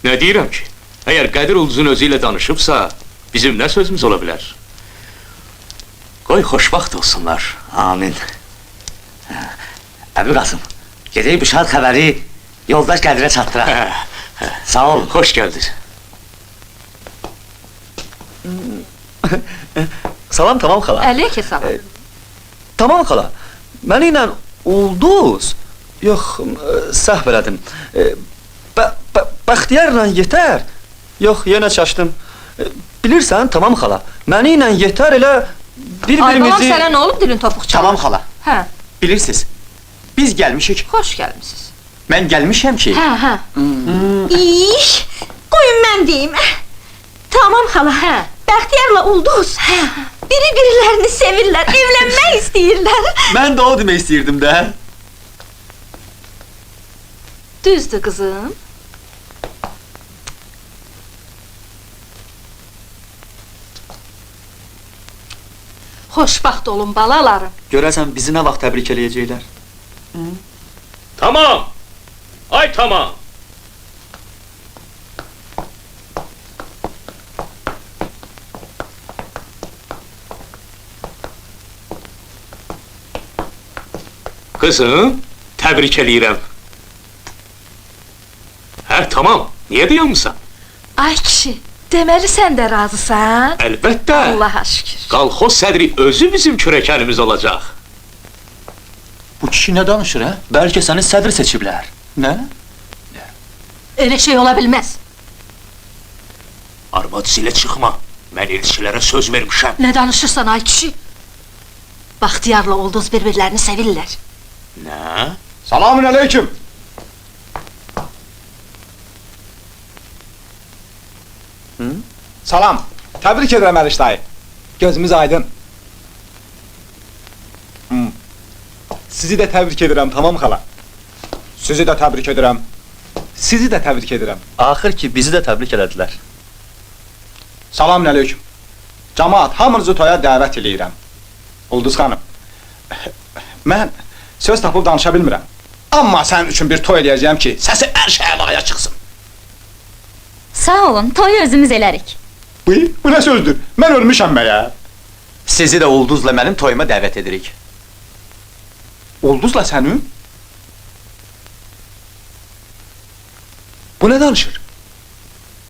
Nə deyirəm ki? Əgər Qədir Ulduzun özü ilə danışıbsa, bizim nə sözümüz ola bilər? Qoy xoşbəxt olsunlar. Amin. Əbülqasım, gedək bu şad xəbəri yoldaş Qədirə çatdıraq. Hə, Sağ ol. xoş gəldin. Salam tamam xala. Əleykə salam. Tamam xala. Məni ilə Ulduz, yox, səhv elədim. Bəxtiyarla yetər. Yox, yenə çaşdım. Bilirsən, tamam xala. Məni ilə yetər elə Ay balam, bir-birimizi... sənə nə olub dilin topuq çalır? Tamam xala. Hə, Bilirsiniz, biz gəlmişik. xoş gəlmisiniz. Mən gəlmişəm ki, Hə, hə. İş, qoyun mən deyim. Tamam xala. Hə. Bəxtiyarla Ulduz. Hə. Biri-birilərini sevirlər, evlənmək istəyirlər. Mən də o demək istəyirdim də. Düzdür qızım. Xoşbəxt olun balalarım. Görəsən bizi nə vaxt təbrik eləyəcəklər? Tamam. Ay tamam. Qızım, təbrik eləyirəm. Hə, tamam. Niyə dayanmısan? Ay kişi, deməli sən də razısan? Əlbəttə. Allaha şükür. Qalxoz sədri özü bizim kürəkənimiz olacaq. bu kişi nə danışır, hə? Bəlkə səni sədr seçiblər. Nə? Elə şey ola bilməz. Arvad zilə çıxma. Mən elçilərə söz vermişəm. Nə danışırsan ay kişi? Baxtiyarla Ulduz bir-birlərini sevirlər. Nə? Salamün aleyküm. Salam. Təbrik edirəm Əliş dayı. Gözümüz aydın. Sizi də təbrik edirəm, tamam xala. Sizi də təbrik edirəm. Sizi də təbrik edirəm. Axır ki, bizi də təbrik elədilər. Salamün aleyküm. Camaat, hamınızı toya dəvət eləyirəm. Ulduz xanım, mən söz tapıb danışa bilmirəm. Amma sənin üçün bir toy eləyəcəyəm ki, səsi hər şeyə çıxsın. Sağ olun, toyu özümüz elərik. Bu nə sözdür? Mən ölmüşəm məyə. Sizi də Ulduzla mənim toyuma dəvət edirik. Ulduzla sənin? Bu nə danışır?